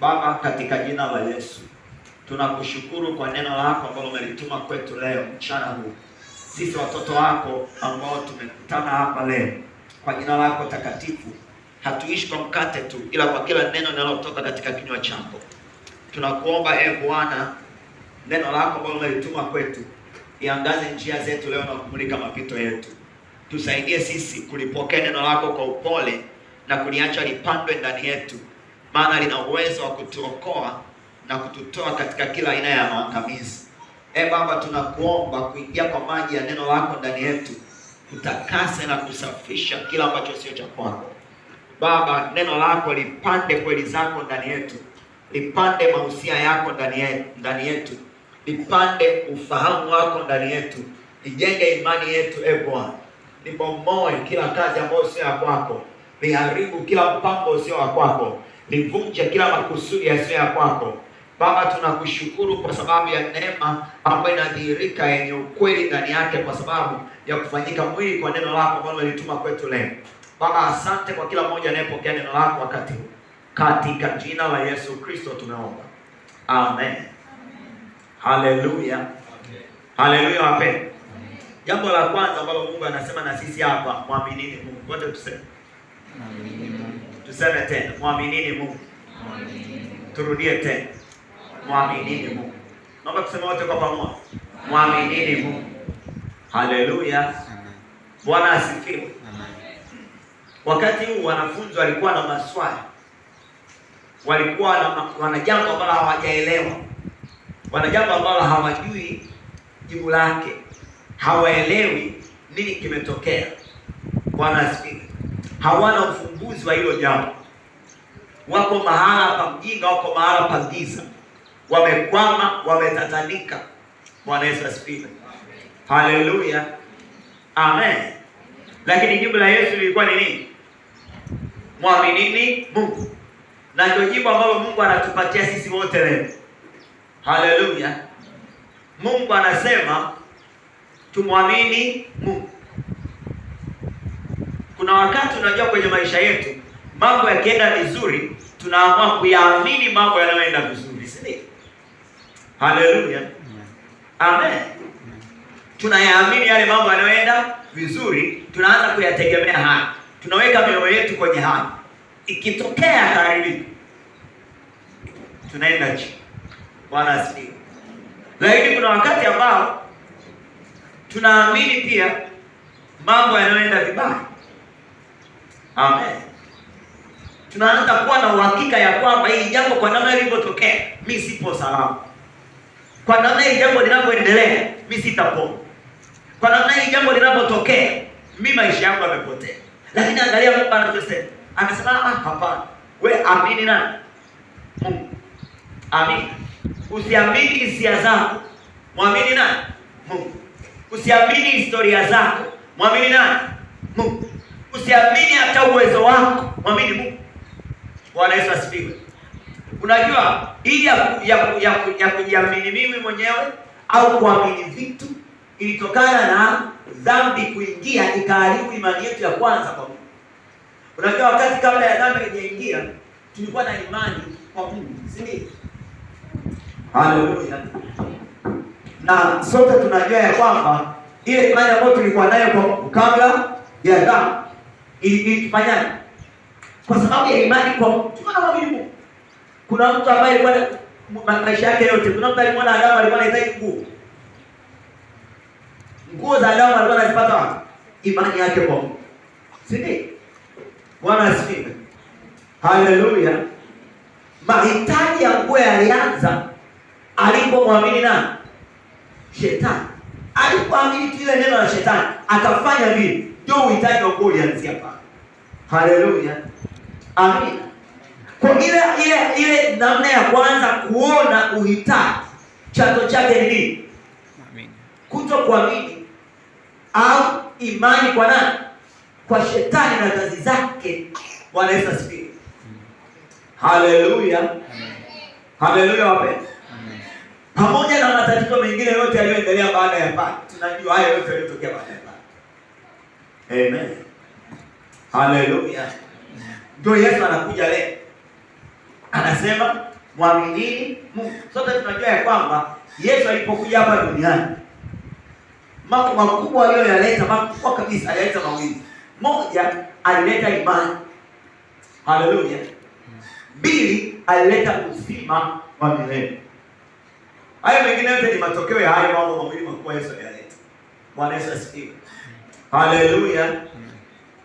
Baba, katika jina la Yesu tunakushukuru kwa neno lako ambalo umelituma kwetu leo mchana huu, sisi watoto wako ambao tumekutana hapa leo kwa jina lako takatifu. Hatuishi kwa mkate tu, ila kwa kila neno linalotoka katika kinywa chako. Tunakuomba e Bwana, neno lako ambalo umelituma kwetu iangaze njia zetu leo na kumulika mapito yetu. Tusaidie sisi kulipokea neno lako kwa upole na kuliacha lipandwe ndani yetu, maana lina uwezo wa kutuokoa na kututoa katika kila aina ya maangamizi. E Baba, tunakuomba kuingia kwa maji ya neno lako ndani yetu, kutakase na kusafisha kila ambacho sio cha kwako. Baba, neno lako lipande kweli zako ndani yetu, lipande mausia yako ndani yetu, lipande ufahamu wako ndani yetu, lijenge imani yetu. E Bwana, libomoe kila kazi ambayo sio ya kwako, liharibu kila mpango usio wa kwako, livunje kila makusudi yasiyo ya kwako. Baba, tunakushukuru kwa sababu ya neema ambayo inadhihirika yenye ukweli ndani yake, kwa sababu ya kufanyika mwili kwa neno lako ambalo umelituma kwetu leo. Baba, asante kwa kila mmoja anayepokea neno lako wakati huu. Katika jina la Yesu Kristo tumeomba, amen. Haleluya, haleluya wapendwa. Jambo la kwanza ambalo Mungu anasema na sisi hapa, mwaminini Mungu. Wote tuseme, tuseme tena, mwaminini Mungu. Turudie tena, mwaminini Mungu. Naomba tuseme wote kwa pamoja, mwaminini Mungu. Haleluya, Bwana asifiwe. Wakati huu wanafunzi walikuwa na maswali, walikuwa wana jambo ambalo hawajaelewa, wana jambo ambalo hawajui jibu lake, hawaelewi nini kimetokea. Bwana asifiwe. Hawana ufumbuzi wa hilo jambo, wako mahala pa mjinga, wako mahala pa giza, wamekwama, wametatanika. Bwana Yesu asifiwe. Haleluya, amen. Lakini jibu la Yesu lilikuwa ni nini? Mwaminini Mungu. Na ndio jibu ambalo Mungu anatupatia sisi wote leo. Haleluya. Mungu anasema tumwamini Mungu. Kuna wakati unajua kwenye maisha yetu mambo yakienda vizuri tunaamua kuyaamini mambo yanayoenda vizuri, si ndio? Haleluya, amen. Tunayaamini yale mambo yanayoenda vizuri, tunaanza kuyategemea haya, tunaweka mioyo yetu kwenye haya. Ikitokea karibu tunaenda chini. Bwana asifiwe. Lakini kuna wakati ambao tunaamini pia mambo yanayoenda vibaya. Amen. Tunaanza kuwa na uhakika ya kwamba hili jambo kwa namna lilivyotokea, mimi sipo salama. Kwa namna hili jambo linavyoendelea, mimi sitapona. Kwa namna hili jambo linavyotokea, mimi maisha yangu yamepotea. Lakini angalia Mungu anachosema. Anasema hapana. We amini nani? Mungu. Amini. Usiamini hisia zako. Muamini nani? Mungu. Usiamini historia zako. Muamini nani? Mungu. Usiamini hata uwezo wako. Muamini Mungu. Bwana Yesu asifiwe. Unajua hii ya kujiamini mimi mwenyewe au kuamini vitu ilitokana na dhambi kuingia ikaharibu imani yetu ya kwanza kwa Mungu. Unajua wakati kabla ya dhambi haijaingia tulikuwa na imani kwa Mungu, si ndio? Haleluya. Na sote tunajua ya kwamba ile imani ambayo tulikuwa nayo kwa Mungu kabla ya dhambi ilifanyaje? Kwa sababu ya imani kwa Mungu, tulikuwa tunaamini Mungu. Kuna mtu ambaye alikuwa maisha yake yote, kuna mtu alimwona Adamu alikuwa anahitaji nguo. Nguo za Adamu alikuwa anazipata wapi? Imani yake kwa Mungu. Si ndio? Bwana asifiwe. Haleluya. Mahitaji ya nguo yalianza alipomwamini nani? Shetani. Alipoamini tu ile neno la shetani, akafanya vile. Ndio uhitaji wa nguo ulianzia pale. Haleluya. Amina. Kwa ile namna ya kwanza kuona uhitaji, chanzo chake ni nini? Amina. Kutokuamini au imani kwa nani? Kwa shetani na kazi zake. Bwana Yesu asifiwe. Haleluya. Haleluya wapendwa. Pamoja na matatizo mengine yote yaliyoendelea baada ya pale, tunajua haya yote yaliyotokea baada ya pale. Amen. Haleluya. Ndio Yesu anakuja leo. Anasema mwaminini Mungu. Sote tunajua ya kwamba Yesu alipokuja hapa duniani, mambo makubwa aliyoyaleta, makubwa kabisa alileta mawili. Moja, alileta imani. Haleluya. Mbili, alileta uzima wa milele. Hayo mengine yote ni matokeo ya hayo mambo mawili makubwa Yesu aliyaleta. Bwana Yesu asifiwe. Haleluya.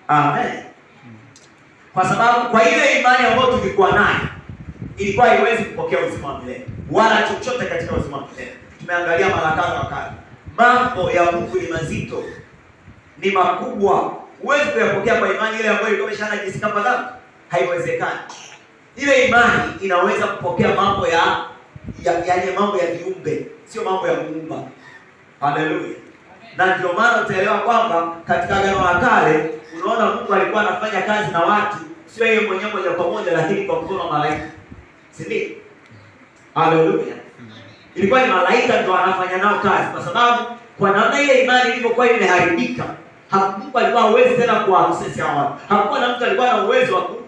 Amen. Kwa sababu kwa ile imani ambayo tulikuwa nayo ilikuwa haiwezi kupokea uzima wa milele wala chochote katika uzima wa milele. Tumeangalia mara kadha wa kadha, mambo ya Mungu ni mazito, ni makubwa. Huwezi kuyapokea kwa imani ile ambayo ilikuwa imeshanajisika kwa dhambi, haiwezekani. Ile imani inaweza kupokea mambo ya yaani mambo ya viumbe, sio mambo ya Muumba. Haleluya. Na ndio maana utaelewa kwamba katika Agano la Kale unaona Mungu alikuwa anafanya kazi na watu, sio yeye mwenyewe moja kwa moja, lakini kwa mkono wa malaika, si ndio? Haleluya. Ilikuwa ni malaika ndio anafanya nao kazi, kwa sababu kwa namna ile imani ilivyokuwa imeharibika, Mungu alikuwa hawezi tena kuaccess hao watu. Hakuwa na mtu alikuwa na uwezo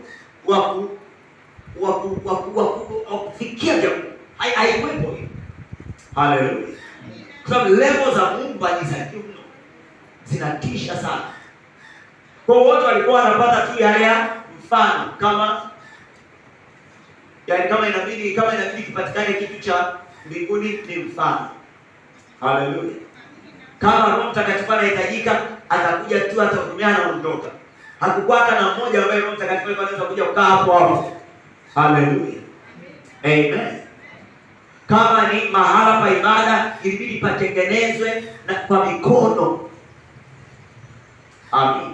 wa kufikia jambo. Haikuwepo hiyo. Haleluya. Kwa sababu level za Mungu ni za juu mno, zinatisha sana. Kwa hiyo wote walikuwa wanapata tu yale ya mfano, kama yaani kama inabidi kipatikane kitu cha mbinguni ni mfano. Haleluya. Kama Roho Mtakatifu anahitajika, atakuja tu, atahudumia na ondoka. Hakukuwa hata na mmoja ambaye Roho Mtakatifu alikuwa anaweza kuja kukaa hapo hapo. Haleluya. Amen. Kama ni mahala pa ibada ilibidi patengenezwe na kwa mikono. Amen.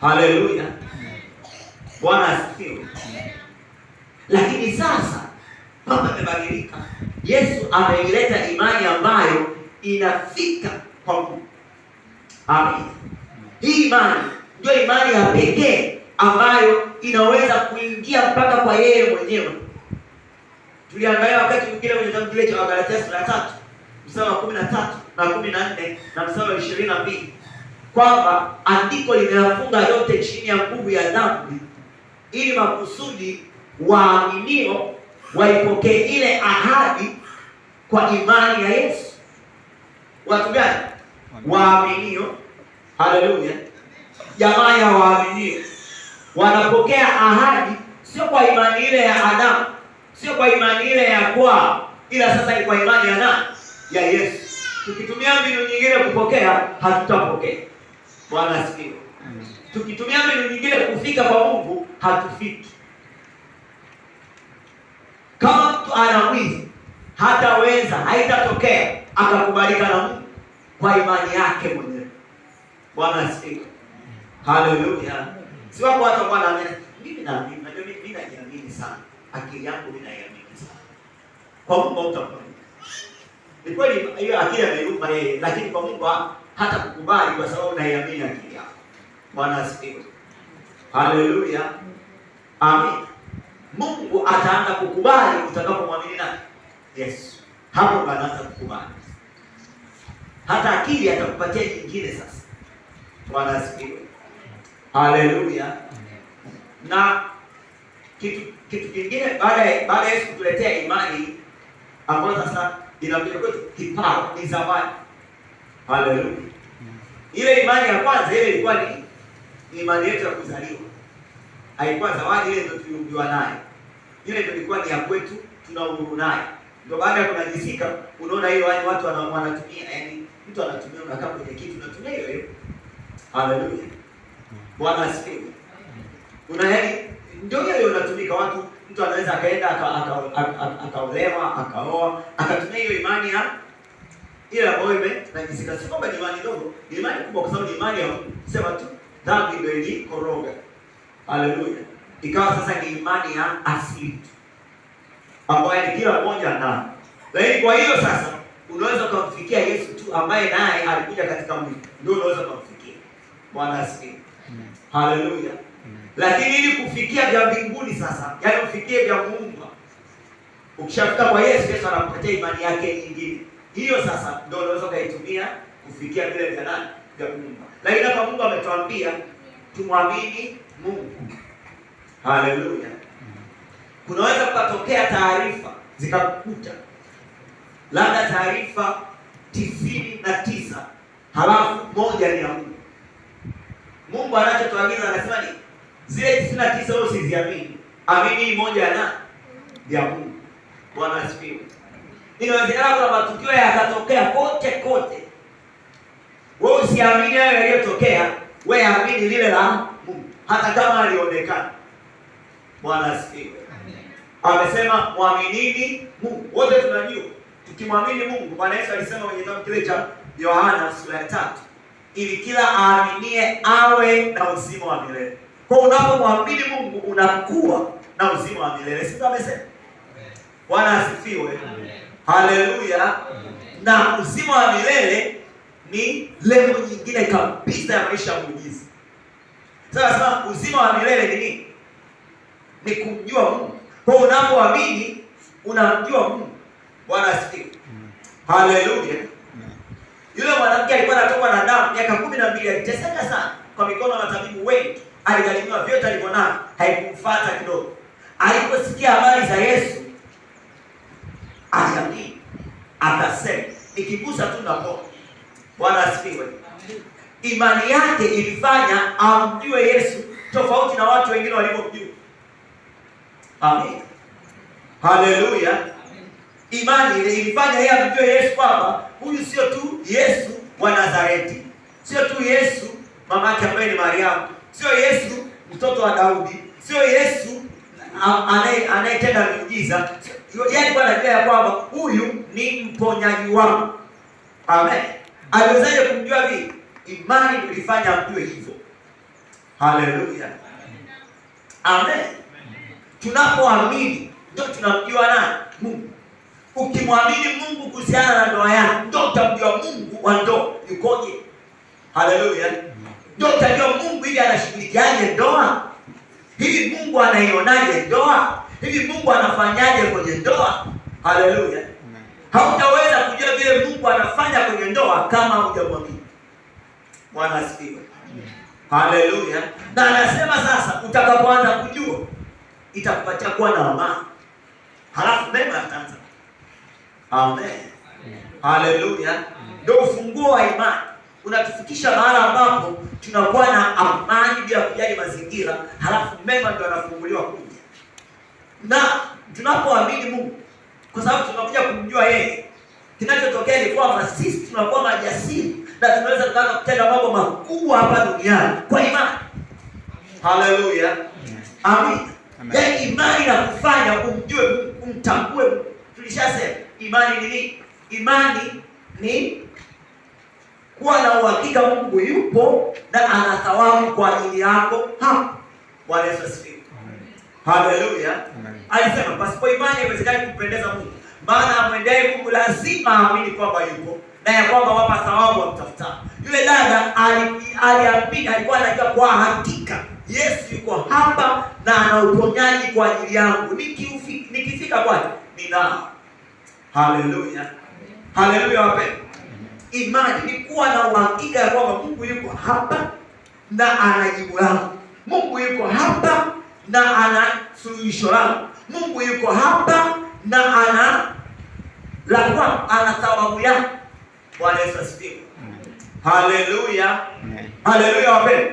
Haleluya. Bwana asifiwe. Lakini sasa mambo yamebadilika. Yesu ameileta imani ambayo inafika kwa Mungu. Amen. Hii imani ndio imani ya pekee ambayo inaweza kuingia mpaka kwa yeye mwenyewe. Tuliangalia wakati mwingine kwenye kitabu kile cha Wagalatia sura ya 3 mstari wa 13 na 14 na mstari wa 22 kwamba andiko limeyafunga yote chini ya nguvu ya dhambi, ili makusudi waaminio waipokee ile ahadi kwa imani ya Yesu. Watu gani? Waaminio. Haleluya. Jamaa ya waaminio wanapokea ahadi sio kwa imani ile ya Adamu, sio kwa imani ile ya kwao, ila sasa ni kwa imani ya nani? Ya Yesu. Tukitumia mbinu nyingine kupokea, hatutapokea. Bwana asifiwe. Tukitumia mbinu nyingine kufika kwa Mungu, hatufiki. Kama mtu ana wizi, hataweza, haitatokea akakubalika na Mungu kwa imani yake mwenyewe. Bwana asifiwe. Haleluya. Si wako watu ambao wanaamini, mimi naamini, najua mimi najiamini sana. Akili yangu mimi naiamini sana. Kwa Mungu hutakubalika. Ni kweli hiyo akili ameiumba yeye, lakini kwa Mungu hata kukubali kwa sababu unaiamini akili yako. Bwana asifiwe. Haleluya. Amen. Mungu ataanza kukubali utakapomwamini nani? Yesu. Hapo ndo anaanza kukubali. Hata akili atakupatia nyingine sasa. Bwana asifiwe. Haleluya. Na kitu kingine baada ya Yesu kutuletea imani ambayo sasa inakuja kwetu kipawa, ni zawadi. Haleluya. Ile imani ya kwanza ile ilikuwa ni imani yetu ya kuzaliwa. Haikuwa zawadi, ile ndio tuliumbiwa nayo. Ile ndio ilikuwa ni ya kwetu, tuna uhuru nayo. Ndio baada ya kunajisika unaona hiyo watu wanatumia, yaani mtu anatumia, unakaa kwenye kitu unatumia hiyo hiyo. Haleluya. Bwana asifiwe. Una yaani ndio hiyo inatumika watu, mtu anaweza akaenda akaolewa, akaoa, akatumia hiyo imani ya ile ambayo imenajisika. Sio kwamba ni imani ndogo, ni imani kubwa kwa sababu ni imani ya Mungu. Sema tu dhambi ndio ilikoroga. Haleluya. Ikawa sasa ni imani ya asili ambayo ni kila mmoja anayo. Lakini kwa hiyo sasa unaweza kumfikia Yesu tu ambaye naye alikuja katika mwili. Ndio unaweza kumfikia. Bwana asifiwe. Haleluya. Lakini ili kufikia vya mbinguni sasa, yaani ufikie vya Mungu, ukishafika kwa Yesu, Yesu anakupatia imani yake nyingine. Hiyo sasa ndio unaweza kuitumia kufikia vile vya nani? Vya Mungu. Lakini hapa Mungu ametuambia tumwamini Mungu. Haleluya. Kunaweza kukatokea taarifa zikakukuta, labda taarifa 99 halafu moja ni ya Mungu. Mungu anachotuagiza anasema ni zile 99 wewe usiziamini, amini hii moja ya Mungu. Bwana asifiwe. Inawezekana kuna matukio yakatokea kote kote, wewe usiamini hayo yaliyotokea, wewe amini lile la Mungu hata kama alionekana. Bwana asifiwe. Amesema mwaminini Mungu. Wote tunajua tukimwamini Mungu, Bwana Yesu alisema kwenye kitabu kile cha Yohana sura ya 3, ili kila aaminie awe na uzima wa milele. Kwa unapomwamini Mungu unakuwa na uzima wa milele. Sio amesema? Bwana asifiwe. Haleluya. Na uzima wa milele ni lengo nyingine kabisa ya maisha ya muujiza. Sasa uzima wa milele ni nini? Ni kumjua Mungu. Kwa unapoamini unamjua Mungu. Bwana asifiwe. Haleluya. Yule mwanamke alikuwa anatokwa na damu miaka 12, aliteseka sana kwa mikono ya matabibu wengi, aligharimiwa vyote alivyonavyo, haikumfuata kidogo. Aliposikia habari za Yesu aliamini, akasema nikigusa tu napona. Bwana asifiwe. Imani yake ilifanya amjue Yesu tofauti na watu wengine walivyomjua. Amen. Haleluya. Imani ile ilifanya yeye amjue Yesu kwamba huyu sio tu Yesu wa Nazareti, sio tu Yesu mama yake ambaye ni Mariamu, sio Yesu mtoto wa Daudi, sio Yesu anayetenda miujiza. Yeye alikuwa anajua ya kwamba huyu ni mponyaji wangu. Amen. Aliwezaje kumjua vipi? Imani ilifanya amjue hivyo. Haleluya. Amen. Tunapoamini ndio tunamjua nani? Mungu. Ukimwamini Mungu kuhusiana na ndoa yako, ndio utamjua Mungu wa ndoa yukoje. Haleluya. Ndio utajua Mungu hivi anashughulikiaje ndoa, hivi Mungu anaionaje ndoa, hivi Mungu anafanyaje kwenye ndoa. Haleluya. Hautaweza kujua vile Mungu anafanya kwenye ndoa kama hujamwamini. Bwana asifiwe. Haleluya. Na anasema sasa utakapoanza kujua itakupatia kuwa na amani. Halafu mema yataanza. Amen. Haleluya. Ndio ufunguo wa imani. Unatufikisha mahala ambapo tunakuwa na amani bila kujali mazingira, halafu mema ndio yanafunguliwa kuja. Na tunapoamini Mungu, kwa sababu tunakuja kumjua yeye, kinachotokea ni kwamba sisi tunakuwa majasiri na tunaweza tukaanza kutenda mambo makubwa hapa duniani kwa imani. Haleluya. Amen. Yaani imani inakufanya umjue Mungu, umtambue Mungu. Tulishasema imani ni nini? Imani ni kuwa na uhakika Mungu yupo na ana thawabu kwa ajili yako hapo. Bwana Yesu asifiwe. Haleluya. Alisema pasipo imani haiwezekani kumpendeza Mungu, maana amwendaye Mungu lazima aamini kwamba yupo na ya kwamba wapa thawabu wamtafutao. Yule dada aliamini, alikuwa anajua kwa hakika Yesu yuko hapa na ana uponyaji kwa ajili yangu. Nikifika kwake ninao. Haleluya. Haleluya wapendwa. Imani ni kuwa na uhakika ya kwamba Mungu yuko hapa na ana jibu langu. Mungu yuko hapa na ana suluhisho langu. Mungu yuko hapa na ana la kwangu, ana thawabu yangu. Bwana Yesu asifiwe. Haleluya. Haleluya wapendwa.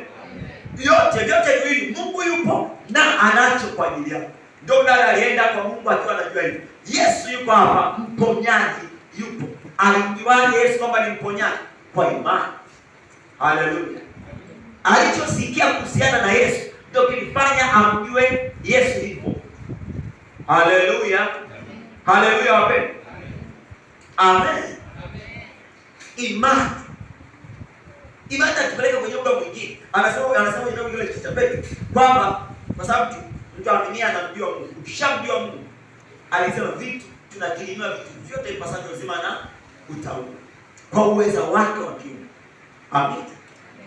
Yote vyote viwili, Mungu yupo na anacho kwa ajili yako. Ndio dada alienda kwa Mungu akiwa anajua hivyo. Yesu yuko hapa, mponyaji yupo. Alimjuaje Yesu kwamba ni mponyaji? Kwa imani. Haleluya. Alichosikia kuhusiana na Yesu ndio kilifanya amjue Yesu yupo. Haleluya. Haleluya wapendwa. Amen. Imani. Imani inatupeleka kwenye muda mwingine. Anasema kwenye kile cha Petro kwamba kwa sababu mtu aaminia anamjua Mungu. Ukishamjua Mungu, alisema vitu tunakilimiwa vitu vyote ipasavyo uzima na utauwa kwa uweza wake wa kiungu. Amen.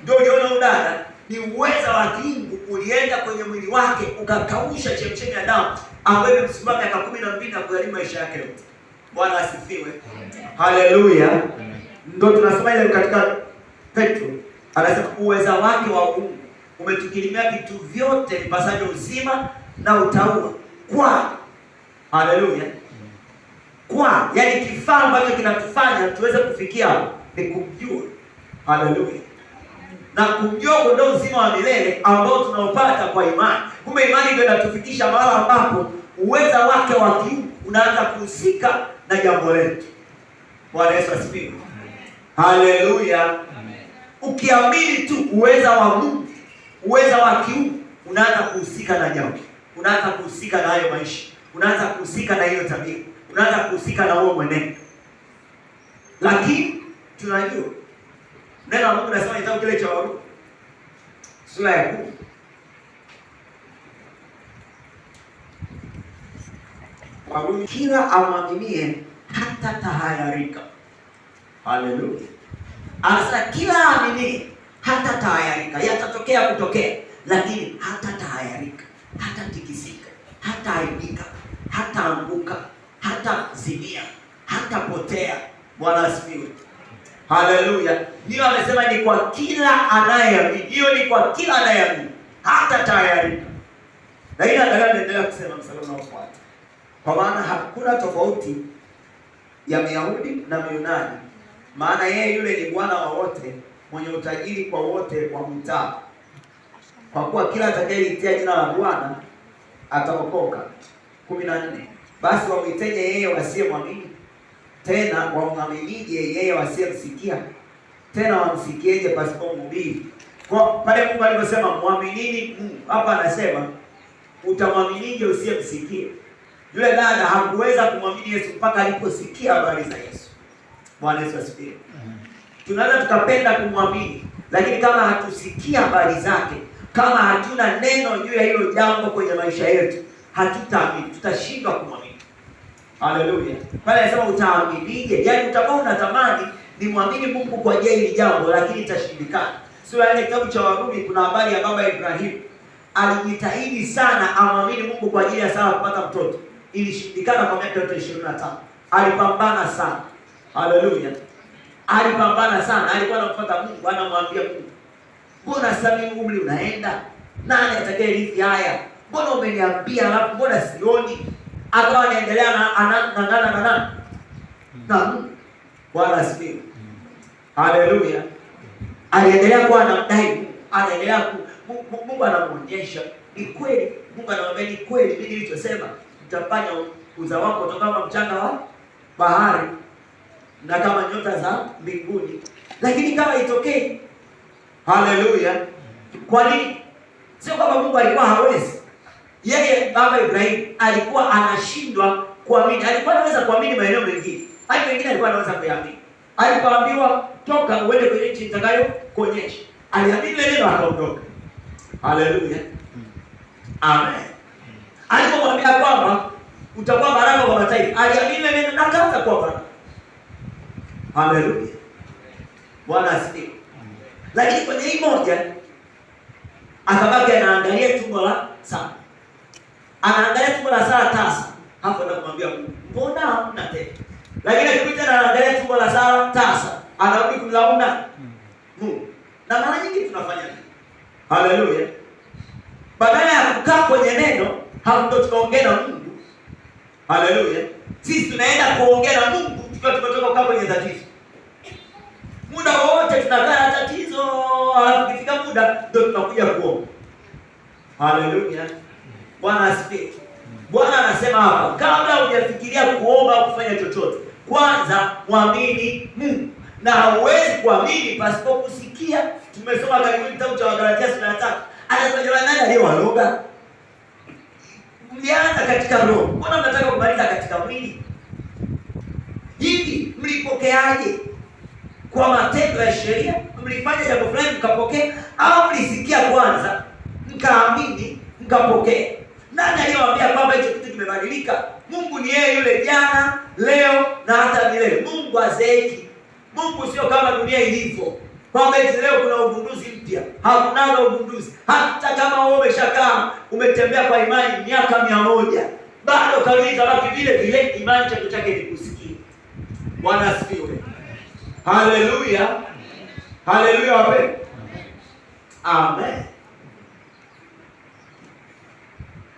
Ndio uliona udada ni uweza wa kiungu ulienda kwenye mwili wake ukakausha chemchemi ya damu ambayo imemsumbua miaka 12 na kugharimu maisha yake yote. Bwana asifiwe. Haleluya. Ndio tunasoma ile katika Petro anasema uweza wake wa Mungu umetukirimia vitu vyote vipasavyo uzima na utauwa kwa Haleluya. Kwa yani kifaa ambacho kinatufanya tuweze kufikia ni kumjua. Haleluya. Na kumjua ndio uzima wa milele ambao tunaopata kwa imani. Kumbe imani ndio inatufikisha mahala ambapo uweza wake wa kiungu unaanza kuhusika na jambo letu. Bwana Yesu asifiwe. Haleluya. Ukiamini tu uweza wa Mungu, uweza wa kiungu unaanza kuhusika na jambo. Unaanza kuhusika na hayo maisha. Unaanza kuhusika na hiyo tabia. Unaanza kuhusika na huo mwenendo. Lakini tunajua neno la Mungu linasema kitabu kile cha Warumi sura ya 10 Warumi, kila amwaminie hata tahayarika. Haleluya. Anasema kila aaminie hata tahayarika. Yatatokea kutokea, lakini hata tahayarika, hata tikisika, hata aibika, hata anguka, hata zimia, hata potea. Bwana asifiwe. Haleluya. Ndio amesema ni kwa kila anayeamini. Hiyo ni kwa kila anayeamini, hata tayarika. Na ile anaendelea kusema mstari unaofuata, kwa maana hakuna tofauti ya Myahudi na Myunani, maana yeye yule ni Bwana wa wote, mwenye utajiri kwa wote wamwitao. Kwa kuwa kila atakayeliitia jina la Bwana ataokoka. 14. Basi wamwiteje yeye wasiyemwamini? Tena wamwaminije yeye wasiyemsikia? Tena wamsikieje pasipo mhubiri? Kwa pale Mungu aliposema mwaminini Mungu, hapa anasema utamwaminije usiyemsikia? Yule dada hakuweza kumwamini Yesu mpaka aliposikia habari za Yesu. Bwana Yesu asifiwe. Tunaweza tukapenda kumwamini, lakini kama hatusikia habari zake, kama hatuna neno juu ya hilo jambo kwenye maisha yetu, hatutaamini, tutashindwa kumwamini. Haleluya. Pale anasema utaaminije? Yaani utakuwa unatamani nimwamini Mungu kwa ajili hili jambo, lakini itashindikana. Sura ya kitabu cha Warumi kuna habari ya baba Ibrahim. Alijitahidi sana amwamini Mungu kwa ajili ya Sara kupata mtoto. Ilishindikana kwa miaka yote 25. Alipambana sana. Haleluya. Alipambana sana, alikuwa anamfuata Mungu, anamwambia Mungu, mbona sasa mimi umri unaenda? Nani atakayerithi haya? Mbona umeniambia alafu mbona sioni? Akawa anaendelea na anang'ang'ana na Mungu. Bwana asifiwe. Haleluya. Aliendelea kuwa anamdai Mungu, anaendelea Mungu anamuonyesha ni kweli. Mungu anamwambia ni kweli mimi nilichosema, nitafanya uzao wako kutoka kama mchanga wa bahari na kama nyota za mbinguni. Lakini kama itokee. Haleluya. Kwa nini? Sio kwamba Mungu alikuwa hawezi. Yeye baba Ibrahim alikuwa anashindwa kuamini. Alikuwa anaweza kuamini maeneo mengine, hadi mengine alikuwa anaweza kuamini. Alipoambiwa toka uende kwenye nchi nitakayokuonyesha, aliamini neno akaondoka. Haleluya. Amen. Alipomwambia kwamba utakuwa baraka kwa mataifa, aliamini neno na akaanza kuwa baraka. Haleluya. Bwana asifiwe. Lakini kwenye hii moja akabaki anaangalia tumbo la Sara. Anaangalia tumbo la Sara tasa. Hapo anakumwambia Mungu, mbona hamna tena? Lakini akikuta anaangalia tumbo la Sara tasa, anarudi kumlaumu Mungu. Na mara nyingi tunafanya hivi. Haleluya. Badala ya kukaa kwenye neno, hapo ndo tunaongea na Mungu. Haleluya. Sisi tunaenda kuongea na Mungu tukiwa tumetoka kukaa kwenye tatizo. Muda wote tunakaa na tatizo, alafu ikifika muda ndio tunakuja kuomba. Haleluya. Bwana asifiwe. Bwana anasema hapa, kabla hujafikiria kuomba au kufanya chochote, kwanza muamini Mungu. Na hauwezi kuamini pasipo kusikia. Tumesoma karibu kitabu cha Wagalatia sura ya 3. Anasema jamani, nani aliyewaloga? Mlianza katika roho, mbona mnataka kumaliza katika mwili? Hivi mlipokeaje? Kwa matendo ya sheria? Mlifanya jambo fulani mkapokea, au mlisikia kwanza mkaamini mkapokea? Nani aliyewaambia kwamba hicho kitu kimebadilika? Mungu ni yeye yule jana, leo na hata milele. Mungu hazeeki. Mungu sio kama dunia ilivyo, kwamba eti leo kuna ugunduzi mpya. Hakuna ugunduzi. Hata kama wewe umeshakaa umetembea kwa imani miaka 100, bado kanuni itabaki vile vile. Imani chanzo chake ni kusikia. Bwana asifiwe. Haleluya. Haleluya wapendwa. Amen.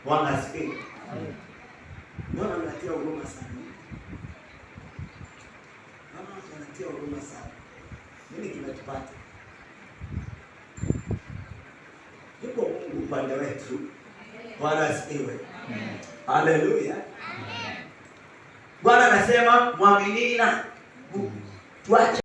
Bwana asifiwe. Mbona mnacheka? wanatia huruma sana. Naona watu wanatia huruma sana. Nini kimetupata? Yupo Mungu upande wetu. Bwana asifiwe. Haleluya. Bwana anasema mwaminini na Mungu. Tuache